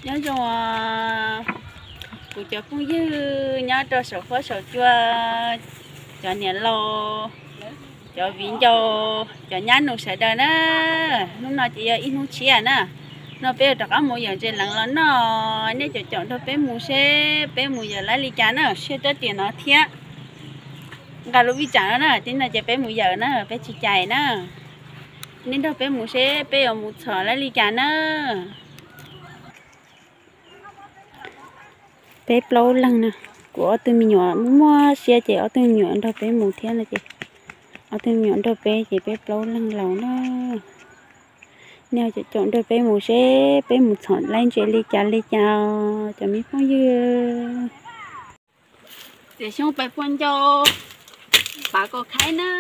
Nyob zoo kuv cov phooj ywg nyob rau saum huab saum cua, cov niam laus, cov viv ncaus, cov nyab nus sawv daws na. Hnub no ces yog ib hnub tshiab na, no peb yuav rov qab mus yawm ntses leev los noj, nej caum caum nrog peb mus seb peb mus yawm laib li cas na, seb tuaj tiam no thiab. Nqa lub vij tsam no na, tib no ces peb mus yawm na, peb tsis cais na. Nej nrog peb mus seb peb yuav mus txhom laib li cas na. Peb plaub leeg na, kuv ob tug me nyuam muaj siab ces ob tug me nyuam nrog peb mus thiab no ces, ob tug me nyuam nrog peb ces peb plaub leeg laus na. Nej caum caum nrog peb mus seb peb mus txhom laib ntses li cas li cas, cov me phooj ywg. Tiam xyoob pais Phuaj Ncau pav kaus khaib na.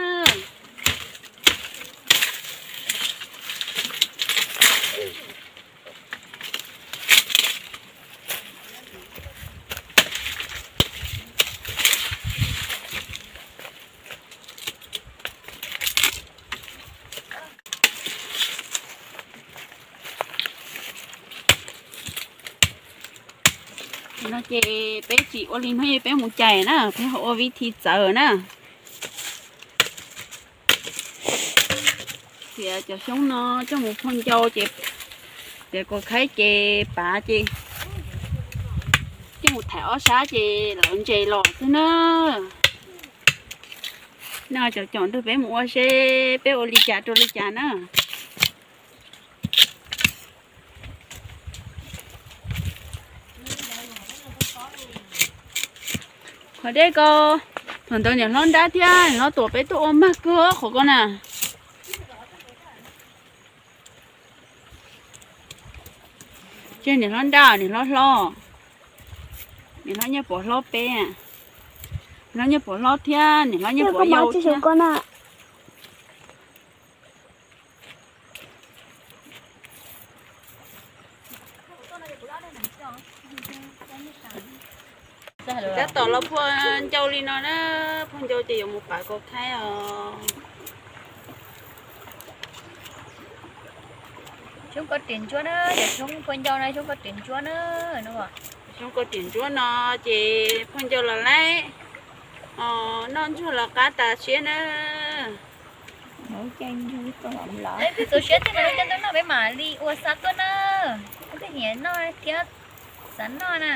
No ces peb tsis ua li hnub peb mus cais na, peb ho ua vib thi txawv na. Tias cov xyoob no coj mus Phuaj Ncau ces, ces kaus khaib ces pav ces coj mus thaiv ob sab ces lawv ntses los xwb na. No caum caum nrog peb mus ua seb peb ua li cas rau li cas na. Qhov deb ko, thaum ntawd niam hlob nrab thiab niam hlob tuam peb tuaj ua mag kawg qhov ko na. Ces niam hlob nrab, niam hlob hlob, niam hlob Nyiaj Pov hlob peb, niam hlob Nyiaj Pov hlob thiab niam hlob Nyiaj Pov yau thiab. Tab tom los Phuaj Ncau li no na, Phuaj Ncau ces yuav mus pav kaus khaib os. Xyoob koj riam ntsuab na, yog xyoob Phuaj Ncau na, xyoob koj riam ntsuab na. Xyoob koj riam ntsuab no ces Phuaj Ncau los laib, noj ntsuag los qab tas siab na. Peb txaus siab thiab no, lub caij ntuj noj peb mam li ua xa tuaj na. Peb tej niam noj thiab xav noj na.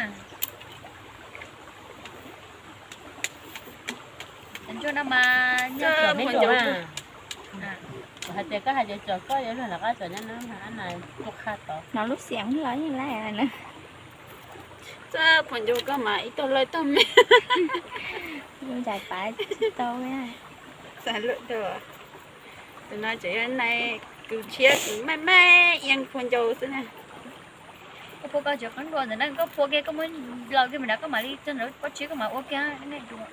Ntsuag no mas nyob Phuaj Ncau. Hais tias koj hais tias tsom koj yuav luag los qab tsom nyob no, no lub xiam los yeej laib na. Txawj Phuaj Ncau koj mas ib tug lawj tag me. Ntais pav tsis tau. Xav luaj dua. Tus no tseem yog nai kws tshiab kws maij maij iab Phuaj Ncau xwb na. Koj phua koj tseem qeeb dua ntawm na, koj phua kiag koj muab laws kiag me nrad koj mam li tso ntawm pob tsib koj mam ua kiag nej dua.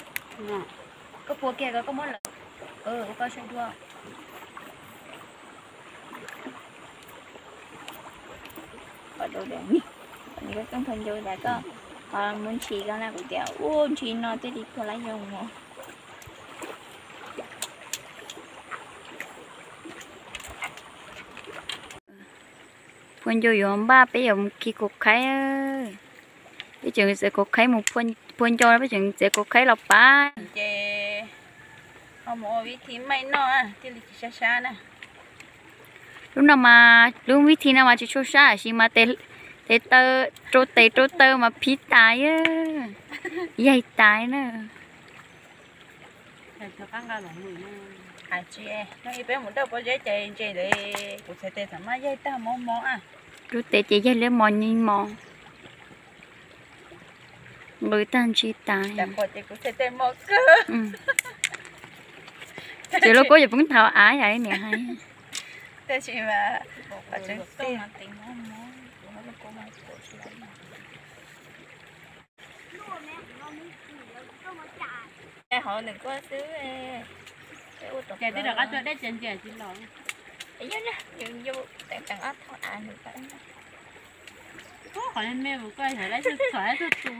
Koj phua kiag koj muab laws, ua koj saib dua. Koj Phuaj Ncau tas koj mus ntshis koj na, kuv tias ua ntshis no thiaj li phua lab yoo os. Phuaj Ncau yuav npaj peb yuav mus khi kaus khaib. Peb tseem txiav kaus khaib mus, Phuaj Ncau peb tseem txiav kaus khaib los pab. Ces ho mus ua vib thi maij noj thiaj li tsis sab sab na. Lub no mas, lub vib thi no mas tsis tshua sab, tab sis mas tes taw, rau tes rau taw mas phib tas, yaig tas na. Hais tsis, no peb mus dawj pob zeb ces ntses ntawd kuv txhais tes txam maj yaig tag mob mob. Lub tes ces yaig liab mos nyi mos, nqws tag ntsis tas. Ces lub kub yuav poob thav av yam li niam hais. Hauv nws kuaj xwb. Ces twb rov qab tuaj dej tsis los. Qhov me me mus koj yog laib tuaj txhom laib tuaj tus.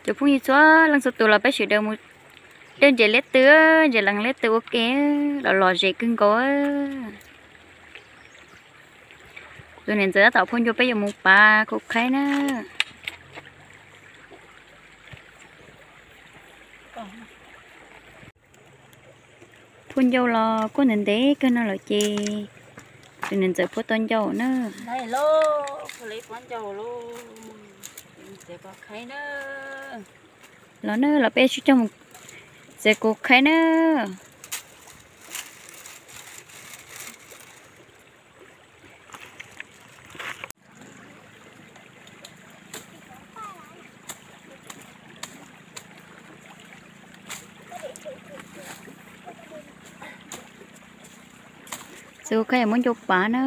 Cov phooj ywg txhua leej txhua tus los peb sawv daws mus dej ntses liab tw, ntses lees liab tw ua ke, los lom zem kawg nkaus. Tus niam ntxawm tab tom phua ncau, peb yuav mus pav kuv qhaib na. Phua ncau los kuj ntev ntev kawg no lawm ces tus niam ntxawm phua tau ncau na. Los na, los peb sib coj mus txiav kuv qhaib na. Txiav kuv qhaib muab ncau pav na.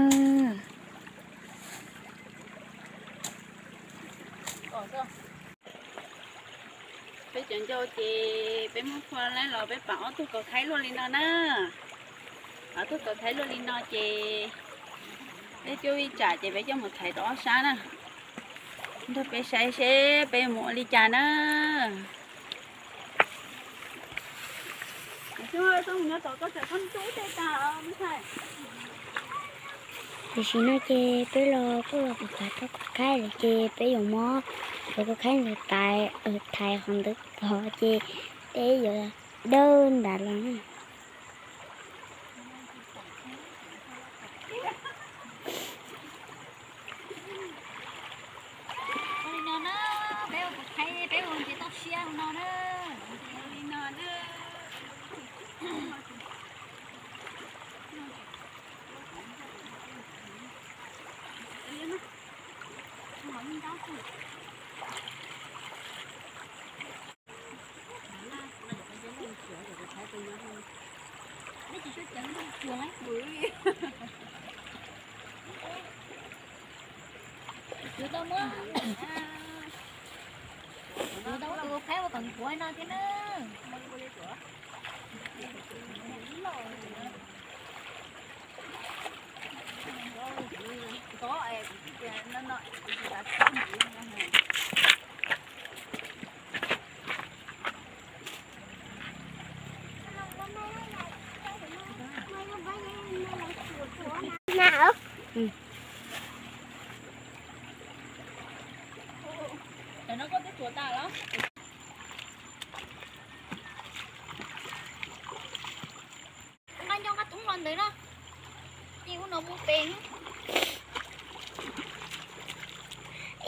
Peb cov ncau ces peb muab phua lawm los peb pav ob tug kaus khaib luaj li no na. Ob tug kaus khaib luaj li no ces peb cuab vij tsam ces peb coj mus thaiv rau ob sab na. Nrog peb saib seb peb mus ua li cas na. Tam sim no ces peb los kuj los kuv pav tau kuv qhaib lawm ces peb yuav muab kuv qhaib ntawd thaiv, thaiv qhov ntawd tod ces peb yuav dawb nrad los na. Ua li no na, peb ua kuv qhaib peb ua ntsis toj siab no na. Ua li no na. Kuv tau muab, kuv tau tus qhaib ua kom nquav no thiab na.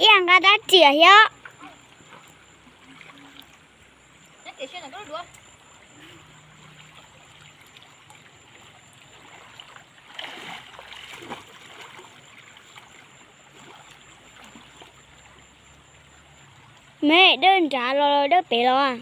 Ib yam nqa dab riam thiab. Me dawb nrad los dawb pem los?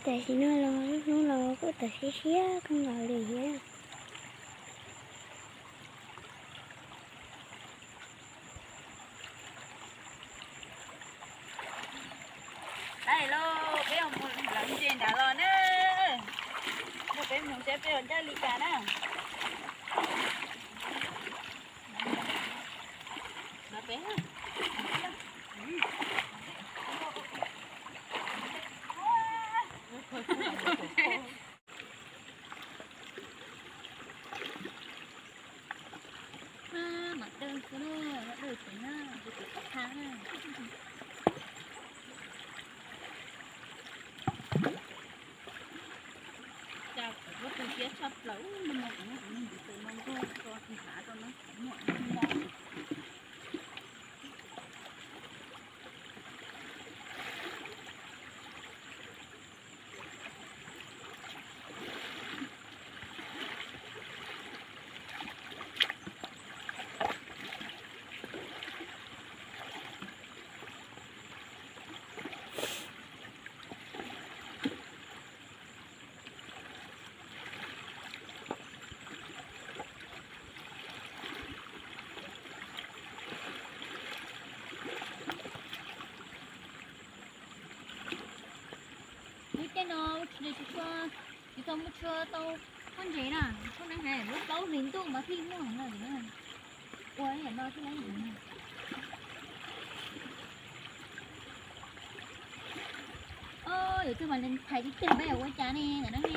Tam sim no los lub hnub los kuj tawm siab siab kawg nkaus li thiab. Peb mus lawv ntses nrad los na. Nrog peb mus seb peb ua ncaj li cas na. Mam dawj xwb na, mam dawj xwb na, tus tus txhob tha na. Cas kuv muab tus siab tshaj plaws, no mas kuv muab kuv niag ntiv tus no nrog tso tus hav rau no kuv muaj ib mo. Tej no tsis tau muaj tshua tau pob ntseg na, pob ntseg hais lub plaub hlis ntuj mas thiaj muaj na. Ua no thiaj li yuav txog Valentine tiag tiag peb yuav ua cas ne ntawm no ne.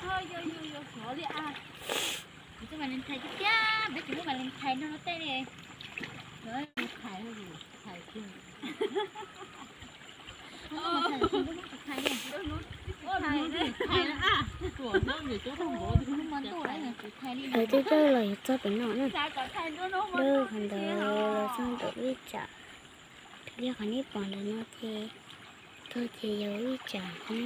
Yog yog yog xyov li a. Yuav txog Valentine tiag tiag peb tsis muaj Valentine nrog luag tej li. Valentine, Valentine. Lawv twb dawj los yuav txog pem no na. Dawj qhov ntawd los txog ntawm ib tsam, thiab qhov nej pom ntawm no ces txog ces yog ib tsam na.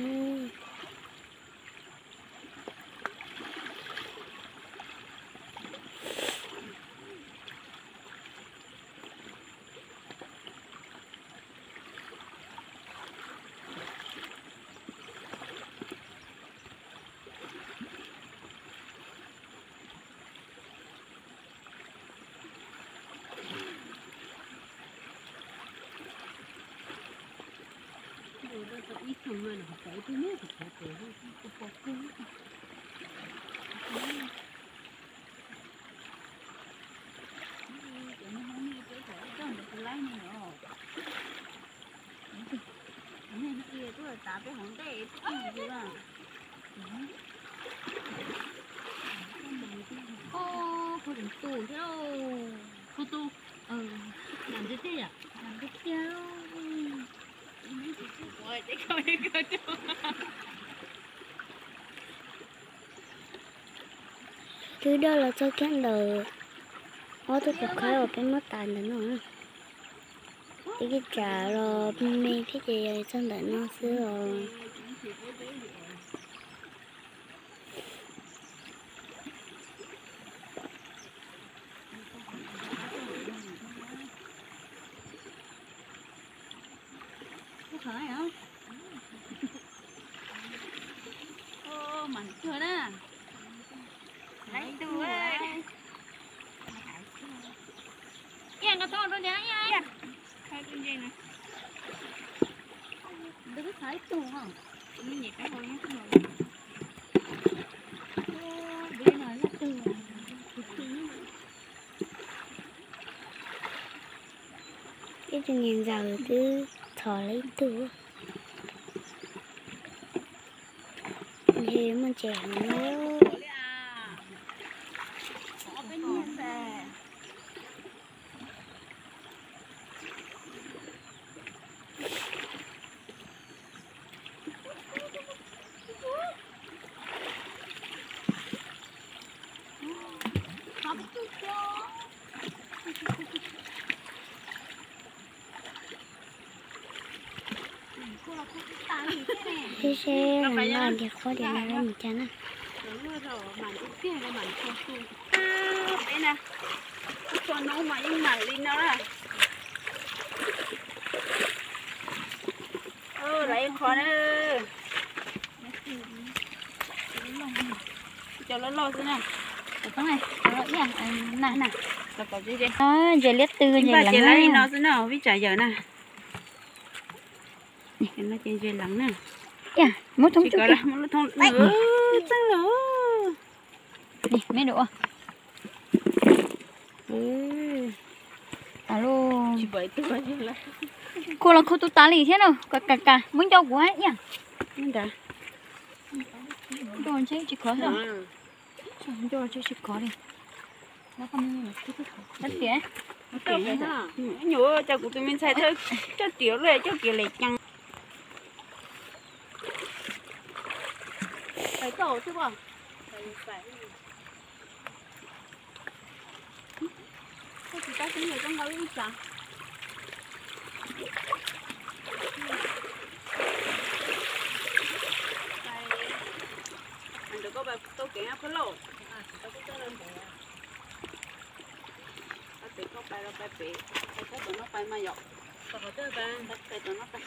Tus thiab, khu tu, nam tiag tiag, nam tiag tiag. Twb dawj los txog kiag ntawm ob tug kaum khawb uas peb muab tas ntawm no. Ib tsam los me thiab ces yog txog ntawm no xwb os. Mas kawg na. Ib yam nqa tau rau ntiav ib yam. Ntawd twb txhav ib tug os. Ib tug niag ntxawm twb txhav lawm ib tug. Ntshe muaj ntses heev na. Seb seb noj nti qhuav tias nws mus cas na. Peb na, txhua hnub mas yeej mam li no na. Lawv ib qho na. Cov loj loj xwb na. Ntses liab tw, ntses leev li no xwb na, vij tsam yawm na. Muab thoob txeeb lawm. Khuj los khuj tub tas li thiab na, ka ka ka muab nco kuv ib yam. Nco tsis khov, nco tsis khov li. Nyuam cov kuv tus me ntxhais coj riam luaj coj riam lem cees. Ntawm koj pais tau kev pab lauj. Pais pem koj pais los pais pem, pais tom no pais mas yom. Pais tom no pais.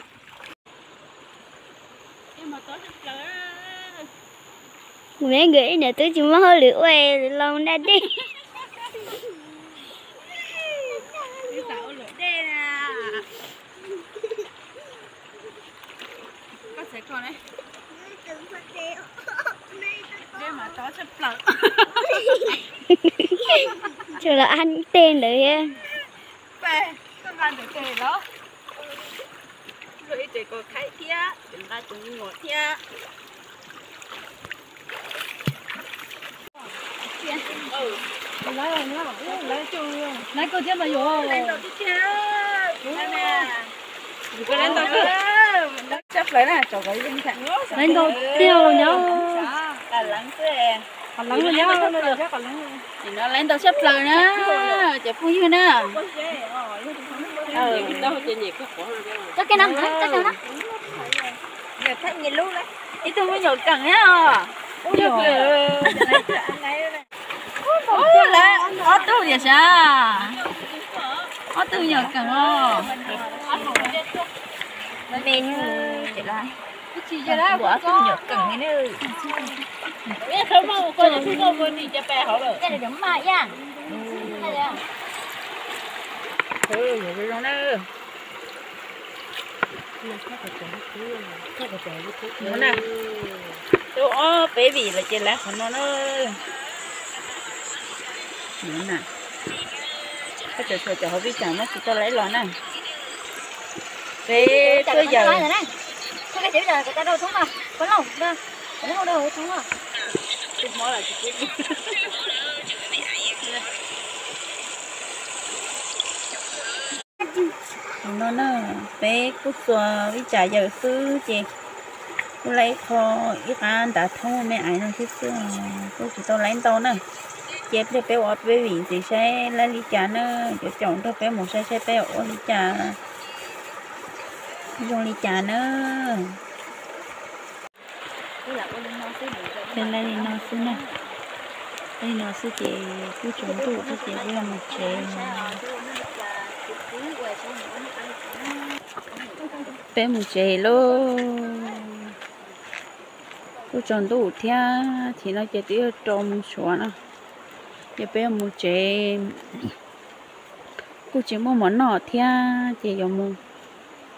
Kuv me nkawd ib niam tub tsis muaj hauj lwm ua los da dej. Koj Tsuas los ab ib teg ntawd thiab. Luag ib tes kom khaib thiab, nqa tus me nyuam thiab. Laiv koj thiab mas yom. Tshaj plaws na, laiv ntau tiag nyob. Qos leev nyob, qos leev. Nim no laiv ntau tshaj plaws na, cov phooj ywg na. Ib tug me nyuam keem na. Lawv ob tug tias sav, ob tug me nyuam keem os. Me, ob tug me nyuam keem li na. Tus ob peb vim lawm ces laiv qhov no na. Koj tseem tshuav cov hauv vij tsam muab tsis tau laiv los na. Peb tuaj yawm. Tus no na, peb kuj txuas vij tsam yawm xwb ces kuj laiv ib qho, ib qab ntav thoob me aiv no xwb xwb, kuj tsis tau laiv ntau na. Ces pliag peb ua peb vim ntxiv saib laiv li cas na, cov caum nrog peb mus saib saib peb ua li cas, zoo li cas na. Peb laiv li no xwb na, laiv li no xwb ces kuj tsaus ntuj thiab ces peb yuav mus tsev. Peb mus tsev lauj. Kuj tsaus ntuj thiab, chim no ces twb yuav rau mus suav no, ces peb yuav mus tsev. Kuj tsis muaj mov noj thiab ces yuav mus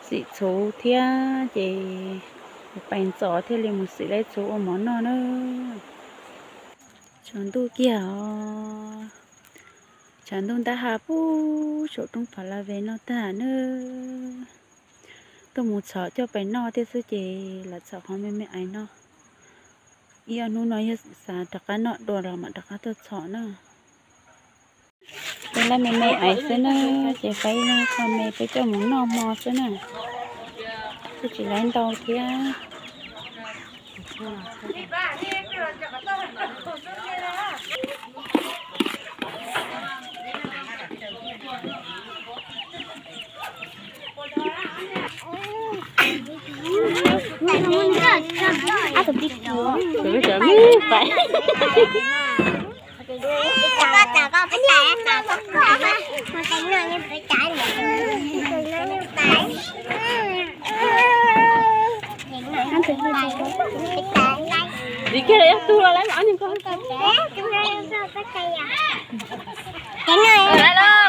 xim txhuv thiab ces pais ntxov thiaj li mus xim laiv txhuv ua mov noj na. Tshav ntuj kiag os, tshav ntuj ntab ha puag saum roob Phav Laj Ve no tag na. Tuaj mus txhom coj pais noj thiab xwb ces lam txhom qhov me me aiv no. Ib ob hnub no yog xav rov qab noj dua los mam rov qab tuaj txhom na. Peb laiv me me aiv xwb na, ces faib ib qho me peb coj mus noj hmo xwb na. Kuj tsis laiv ntau thiab.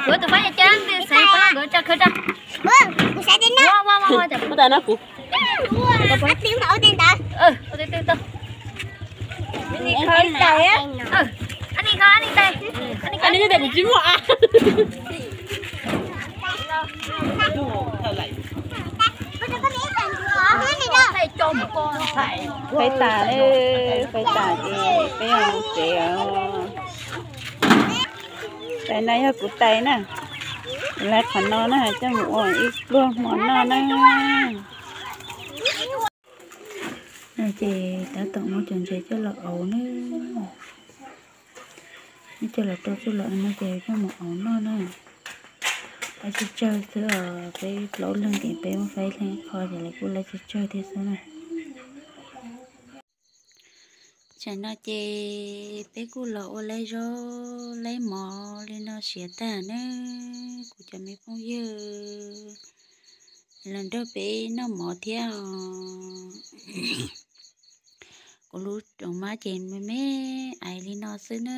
Kuv tus fab cab nkawd tsa khawb tsa. Ua ua ua ua. Ua tas no kuv. Kuv tsis muaj a. Faib tas, faib tas ces peb mus tsev os. Tais no yog kuv tais na. Laiv qhov no na, coj mus ua ib pluag hmo noj na. Ces tab tom muab cov ntses coj los auv na. Muab coj los rau txuj lom no ces coj mus auv noj na. Laiv tsawg tsawg xwb os, peb plaub leeg ces peb muab faib leeg qho ces lawv kuj laiv tsawg tsawg thiab xwb na. Tsam no ces peb kuj los ua laiv zaub laiv mov li no siav tag na. Kuv cov me phooj ywg los nrog peb noj mov thiab os. Kuv lub rooj mab ces me me aiv li no xwb na.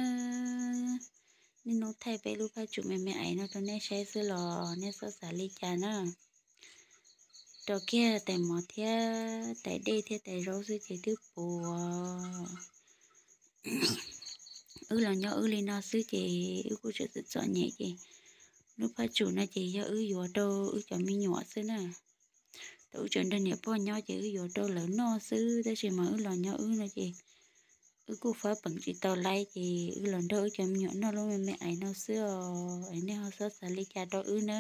Niaj hnub thaij peb lub phaj tsum me me aiv no rau nej saib xwb los nej txhob xav li cas na. rau kiag tais mov thiab tais dej thiab tais zaub xwb ces twb puv. Wb los nyob wb li no xwb ces wb kuj tseem txom txom nyem ces lub phaj tsum no ces yog wb yuav rau wb cov me nyuam xwb na. Thaum wb tseem nrog niam pog nyob ces wb yuav rau lawv noj xwb, tab sis mas wb los nyob wb no ces wb kuj fab peem tsis tau laib ces wb los nrog wb cov me nyuam noj lub me me ais no xwb os. Es nej ho xob xav li cas rau wb na?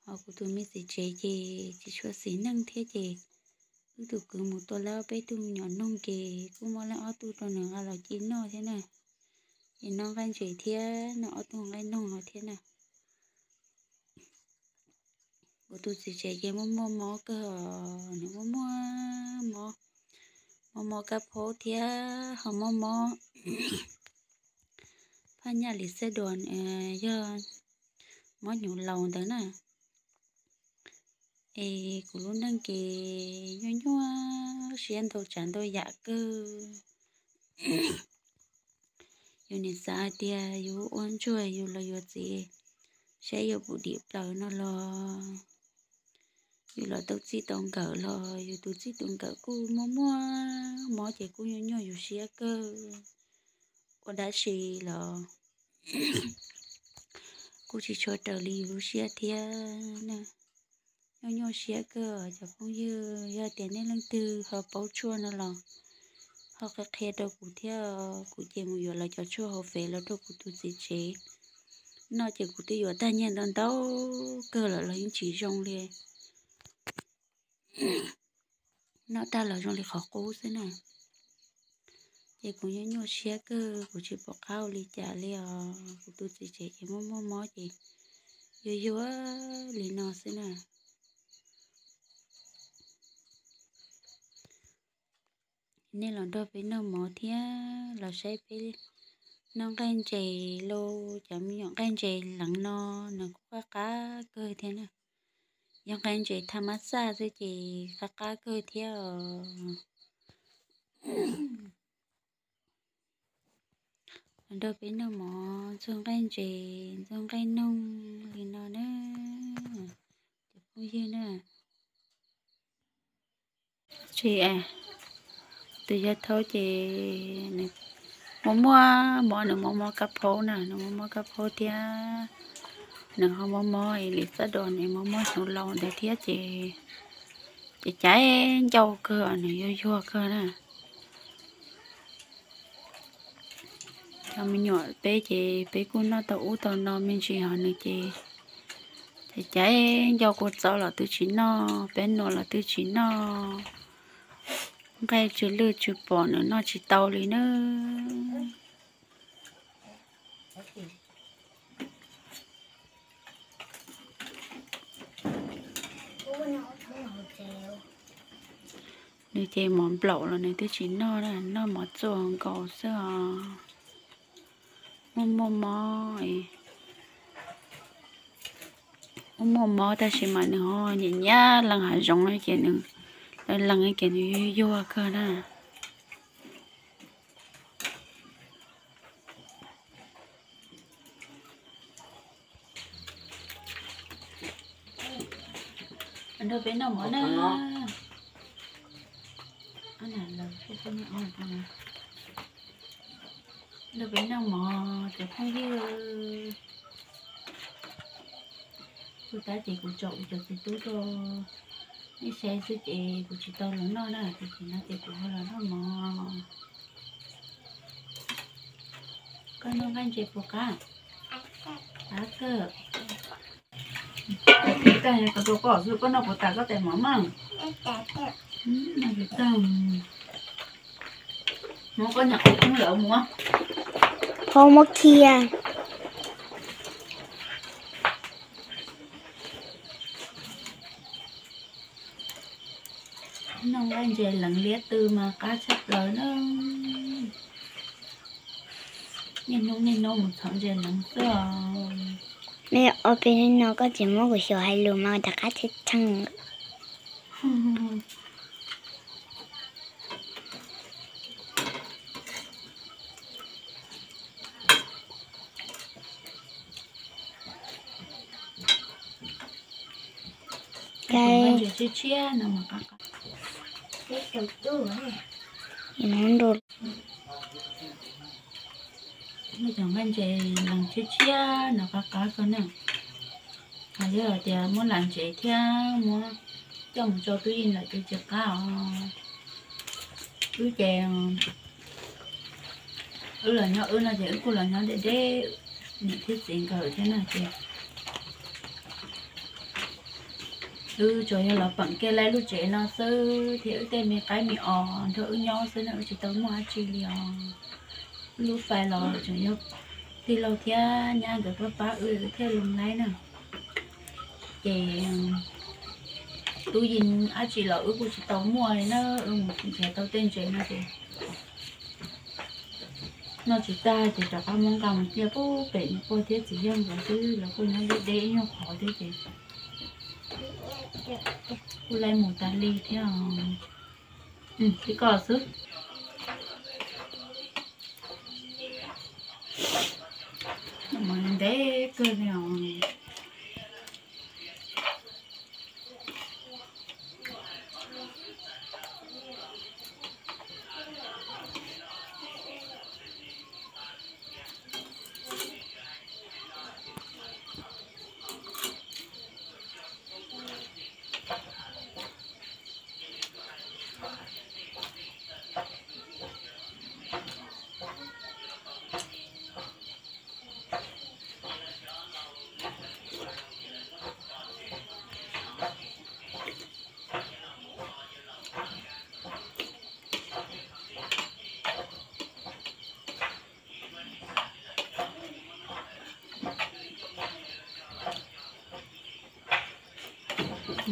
Ho kuv tus me txiv tsev ces tsis tshua xis neej thiab ces wb tus kwv mus tua lawv peb tug me nyuam noog ces kuj muab leej ob tug rau nws nqa los ci noj thiab na. Ces noj nqaij ntses thiab noj ob tug nqaij noog no thiab na. Kuv tus txiv tsev ces muaj muaj mob kawg, nws muaj muaj mob, mob mob kab phaub thiab ho mob mob phaj nyaj lis xab duas, yog mob hnyuv laus ntawd na. Es kuv lub neej ces nyuaj nyuaj siab ntau tsav ntau yam kawg. Yus niam xav hais tias yus ua ntsuag yus los yuav txiv, saib yuav puv dim plaws no los yus los tau txij tau nkawm los yus tus txij tus nkawm kuj muaj muaj mob ces kuj nyuaj nyuaj yus siab kawg. Ua dab tsi los kuj tsis tshua raws li yus lub siab thiab na. Nyuaj nyuaj siab kawg cov phooj ywg, yog tias nej leej twg ho paub tshuaj no los ho qhia qhia rau kuv thiab. Kuv ces mus yuav lawv cov tshuaj hauv fem los rau kuv tus txiv tsev noj ces kuv twb yuav tag nyiaj ntau ntau kawg lawm los yeej tsis zoo li. Noj tag los zoo li qhov qub xwb na. Ces kuv nyuaj nyuaj siab kawg, kuv tsis pom qab ua li cas li os. Kuv tus txiv tsev ces muaj muaj mob ces yuag yuag li no xwb na. Nej los nrog peb noj mov thiab los saib peb noj nqaij ntses lauj. Cov me nyuam nqaij ntses leev no nws kuj qab qab kawg thiab na. Yog nqaij ntses thaj mab xaj xwb ces qab qab kawg thiab os. Los nrog peb noj mov ntxuag nqaij ntses ntxuag nqaij noog li no na, cov phooj ywg na. Tsis, tus yawg thaub ces nws muaj muaj mob, nws muaj mob kab phaub na, nws muaj mob kab phaub thiab nws ho muaj mob lis xab duas, nws muaj mob hnyuv laus ntawd thiab ces ces cas ncauj kawg, nws yuag yuag kawg na. Cov me nyuam peb ces peb kuj noj tau ub tau no me ntsis, ho nws ces cas cas ncauj kua txob los twb tsis noj, peb nuam los twb tsis noj, nqaij tsw lwj tsw pom nws noj tsis tau li na. Nws ces mov nplaum los nws twb tsis noj, noj mov txuas nkaus xwb os. Muaj muaj mob, muaj muaj mob tab sis mas nws ho nyiam nyiam lees hav zoov ces nws lees ces nws yuag yuag kawg na. Nrog peb noj mov na. Nrog peb noj mov cov phooj ywg. Kuv tab ces kuv tsom kuv cov txiv tub rau nej saib xwb ces kuv tsis tau los noj na, ces no ces kuv ho los noj mov. Koj noj nqaij ntses puas qab? Qab kawg. Tag koj xwb koj noj puas tas koj tais mov mas? Noj tag. Muab koj nyuam qhuav poob lawm mus. Qhuav muab khiav. Noj nqaij ntses leev liab tw mas qab tshaj plaws na. Niaj hnub niaj hnub mus txhom ntses leev xwb os. Mej, ob peb hnub no koj tsis muab kuv xyuas hais lus mas rov qab tshee tshee. Cov ntses tshiab tshiab no mas qab qab. Cov nqaij ntses lees tshiab tshiab no qab qab kawg na. Yog tias muab lam ntsev thiab muab coj mus rau tub yeej lawm ces tsis qab os. Wb ces wb los nyob wb no ces wb kuj los nyob deb deb niam thiab txiv nkawd thiab na ces wb tsuas yog los peem kiag laib lub tsev no xwb thiab wb tej me qaib me os nrog wb nyob xwb na, wb tsis tau muaj dab tsi li os. Wb lub fais los tseem yog tij laug thiab nyab nkawd pab pab wb thiaj li laib na. Ces tub yeej dab tsi los wb kuj tsis tau muaj li na, wb mus nrhiav tau tej ntses no ces noj tsis tag ces rov qab muab nqa mus cia pub pem niam pog thiab txiv yawg nkawd xwb, lawv kuj nyob deb deb ib nyuag qhov thiab ces kuj laib mus tas li thiab. Tib koj xwb.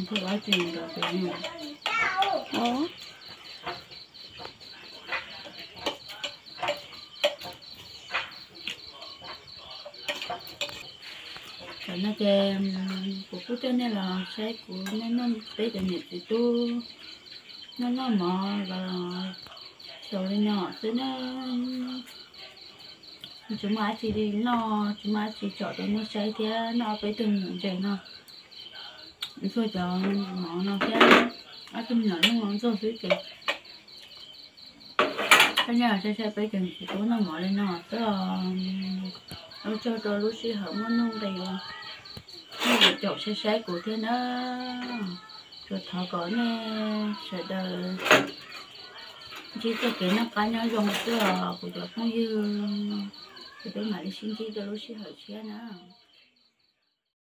Ntev kawg li os. Tam no ces kuv kuj coj nej los saib kuv noj noj, peb cov niam txiv tub noj noj mov los xyaum li no xwb na. Tsis muaj dab tsi li noj, tsis muaj dab tsi tsom rau nej saib thiab, noj peb tug me nyuam ntses no. Txhua cov mov no thiab ob tug me nyuam loj ntxog xwb ces koj nej los saib saib peb cov niam txiv tub noj mov li no xwb. Ua tsaug rau lub sij hawm muaj nuj nqis nej caum saib saib kuv thiab na. Tsuas thov kom nej sawv daws ntsib txoj kev noj qab nyob zoo xwb os kuv cov phooj ywg. Ces peb mam li sib ntsib rau lub sij hawm tshiab na.